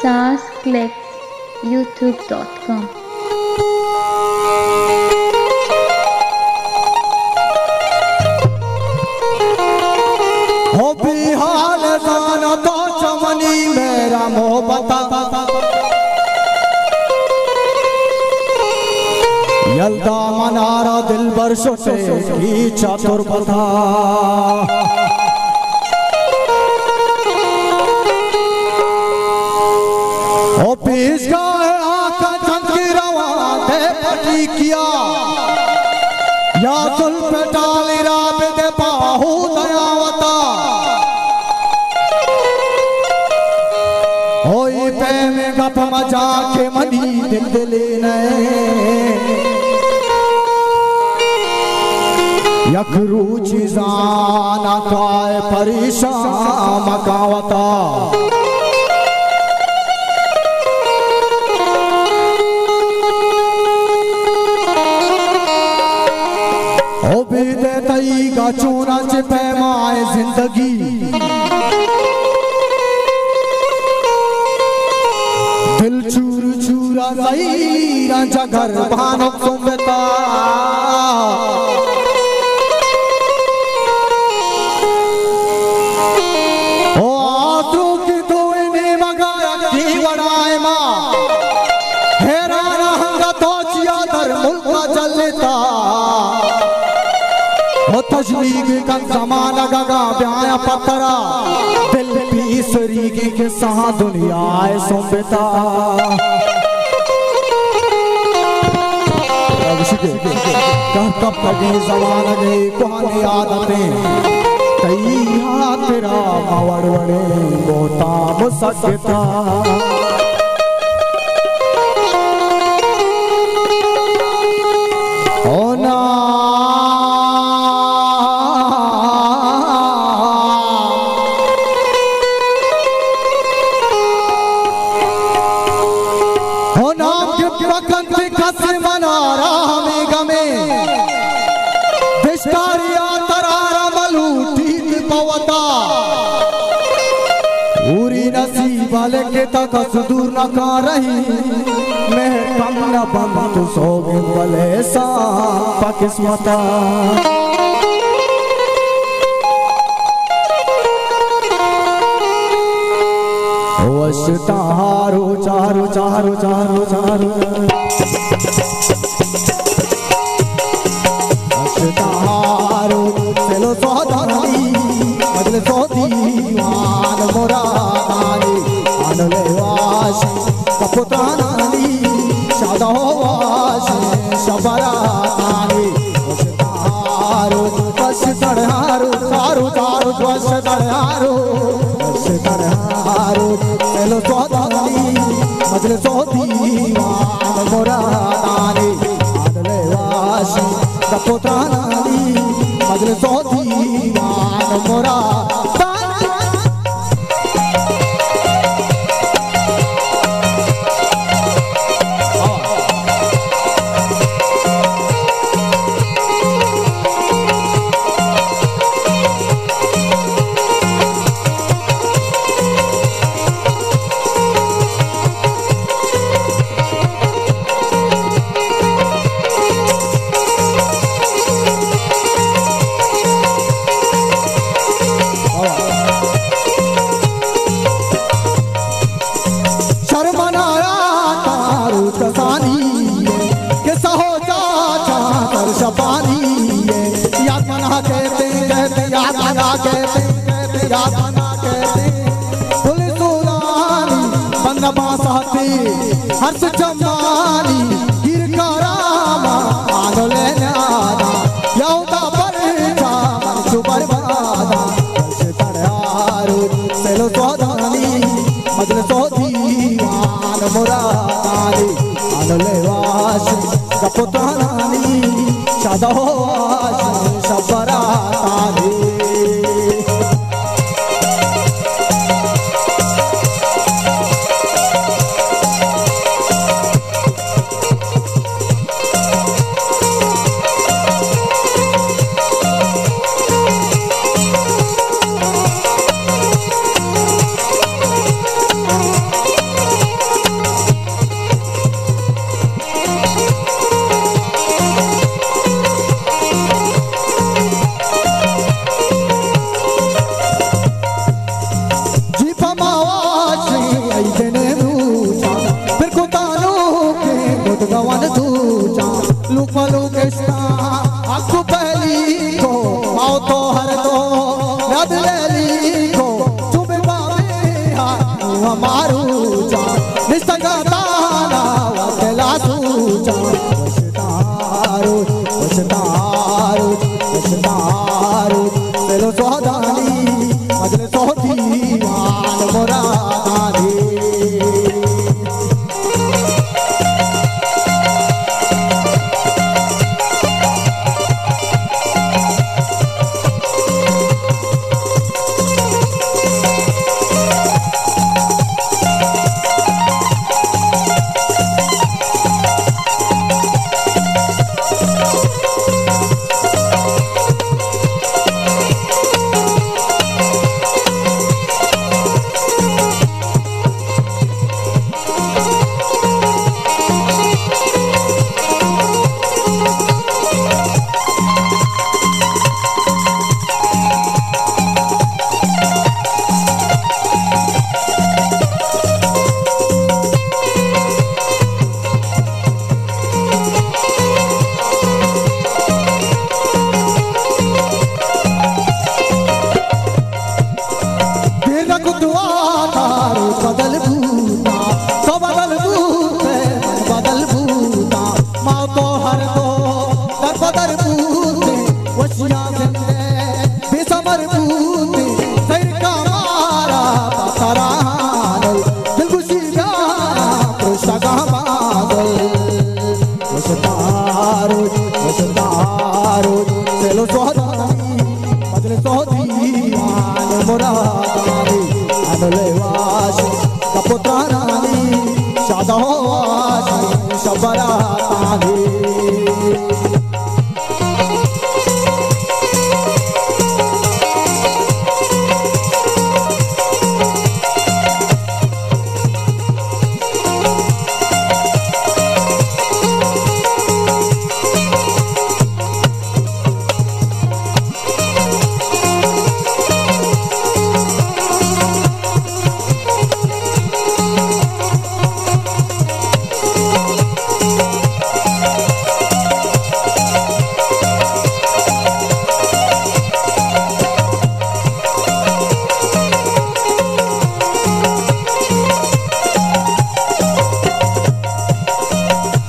Saas Clicks, youtube dot com. ہو بے حال زاناں تو چہ منی مہر ءُ محبت ءَ۔ یلدا منارا دلبر شتے کیچ ءُ تربت ءَ۔ او پیشگاہ آقا جنگ رواں دے پٹی کیا، یا زلف ٹالی را بدے پاہو دیا وتا۔ ہوئی پیم گپ مجا کہ منی دل دلے نئے۔ یک روچی زاناں کائے پریشان مکاں وتا۔ او بیدے تئی گا چونا چہ پیمائے زندگی۔ دل چور چورا زہیراں جگر بانک سنبتا۔ او آسو کی دوئیں نیمگا یکی وڑائے ما۔ حیران ہنگا تو چیا در ملکا جلتا۔ او تجلیگ کن زمانگ اگاں بیایا پترا، دل پیسریگی کہ سہاں دنیا ءَ سنبتا۔ گوشی کہ کہتپگیں زمانگے کوہنیں عادتیں، تئی ہاترا ما وڑ وڑیں بہتام سگتا۔ او نا، او نام کہ بکنت کس منارا ہمے گمیں، دشتاری آ ترارا ملوٹیت پہ وتا۔ اوری نصیب لکھتا کس دور نہ کاں رہی، مہر کم نہ بنت سوگند بلے ساں پہ قسمتا۔ وش تہارو چارو چارو چارو چارو۔ اشتہارو سلو سودانی، مجلس و دیوان مرادانی، آنو لیواش کپتانانی، شاد و واش شبراتانی۔ اشتہارو بس تڑہارو، چارو چارو بس تڑہارو، بس تڑہارو سلو سودانی، مجلس و دیوان مرادانی۔ آدل واشی کپوترانانی، مجلس و دیوان مرادانی۔ شرمنایا تارو کسانی کہ سہو چاچا تر شپانی، یاد منا کہتے، کہتے، یاد منا کہتے، کہتے، یاد منا کہتے۔ پل سودانی بند باساتی ہر سو چمانی، گیر کاراما آنو لینا یودا پر چا من چو بربادا۔ تڑہارو سلو سودانی، مجلس و دیوان مرادانی، آنو لیواش کپوتانانی، شاد و واش شبراتانی۔ ون دوجاں لوک پہ لوک اشتاں، حق پہلی کو، ماں تو ہر دو رد لیلی کو، چوبے بابے ہا ہمارو جاں، نشتگا دانا وکلا سوجاں، وشتارو، وشتارو، وشتارو، سلو سودانی، مجلس و دیوان مرادانی۔ دیر نہ کت وہداں روچ بدل بوتاں، تو بدل بوت ئے، من بدل بوتاں، ما تو ہر دو در بدر بوتیں، وشیاں زندے بے سمر بوتیں، سیر کا مارا پتران دلگوشی بیانا پرشتگاں بازل۔ وشتارو، وشتارو، سیلو سہدانی، مجلس و دیوان مرادانی، انو لیواش کپوترانانی، شادہ واش شبراتانی۔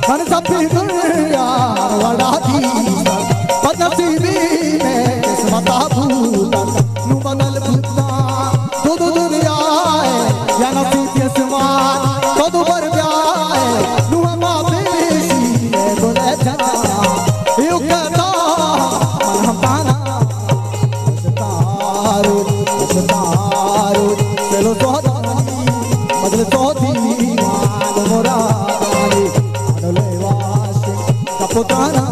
من سبھی دنیا وڑا دیستگ، بدنصیبی میں قسمتا بوتگ، نوں بدل بوتاں دو دو دنیا ءِ، یا نصیب اسمان تو دوبر بیا ئے، نوں ہما پیشی ءِ گل ءِ جان، ایوک ءَ تو من ہم تانا۔ وشتارو، وشتارو، سیلو سہدانی، مجلس و دیوان مرادانی، انو لیواش کپوترانانی،